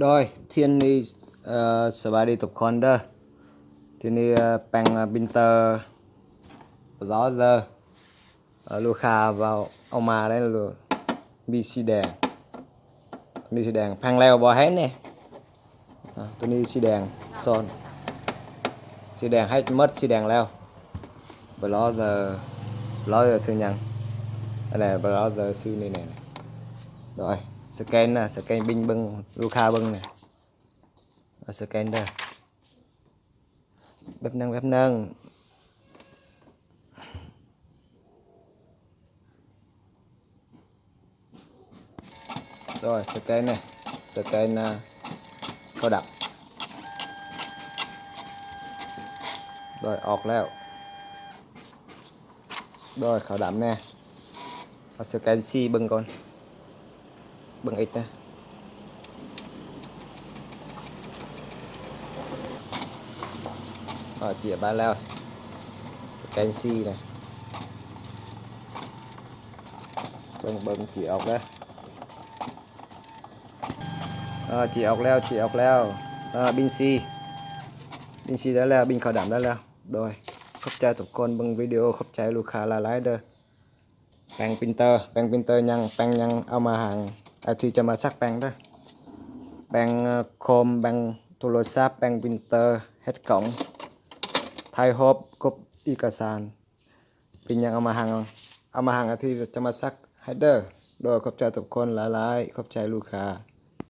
ໂດຍ ທຽນນີ້ ເອີ ສະບາຍດີທຸກຄົນເດີ. ທຽນນີ້ ເອີ ແປງ ເອີ ປຣິນເຕີ ບຣາວເຕີ ເອີ ລູກຄ້າເວົ້າເອົາມາໄດ້ ມີສີແດງ ມີສີແດງ ແປງແລ້ວບໍ່ໃຫ້ແດ່. ອາ ໂຕນີ້ສີແດງ ຊ້ອນ ສີແດງ ໃຫ້ໝົດສີແດງແລ້ວ. ບຣາວເຕີ ບຣາວເຕີຊື່ຫຍັງ? ອັນໃດ ບຣາວເຕີຊື່ນີ້ແນ່. ໂດຍ ສະແກນນະ ສະແກນບິນເບິ່ງ ລູກຄ້າເບິ່ງນະ. ເອົາ ສະແກນເດີ ແປັບໜຶ່ງ ແປັບໜຶ່ງ. ໂດຍ ສະແກນແນ່ ສະແກນນະ ຂາວດຳ. ໂດຍ ອອກແລ້ວ. ໂດຍ ຂາວດຳແນ່. ເອົາ ສະແກນຊີເບິ່ງກ່ອນ ເບິ່ງອີກນະ. ເອົາ ເຈຍບາດແລ້ວ ສະແກນຊີນະ. ເບິ່ງ ເບິ່ງ ເຈຍອອກເດີ. ເອີ ເຈຍອອກແລ້ວ ເຈຍອອກແລ້ວ. ເອີ ບິນຊີ ບິນຊີໄດ້ແລ້ວ ບິນຂາວດຳໄດ້ແລ້ວ. ໂດຍ ຂອບໃຈທຸກຄົນເບິ່ງວິດີໂອ ຂອບໃຈລູກຄ້າຫຼາຍໆເດີ. ແປງປຣິນເຕີ ແປງປຣິນເຕີຍັງ ແປງຍັງເອົາມາຫາງ ອາທິດຈະມາສັກແປງເດີ. ແປງ ເອີ ຄອມ ແປງໂທລະສັບ ແປງປຣິນເຕີ ເຮັດກ່ອງ ຖ່າຍຮູບ ກົບເອກະສານ ເປັນຫຍັງເອົາມາຫາງ ເອົາມາຫາງ ອາທິດຈະມາສັກໃຫ້ເດີ. ໂດຍ ຂອບໃຈທຸກຄົນຫຼາຍໆ ຂອບໃຈລູກຄ້າ.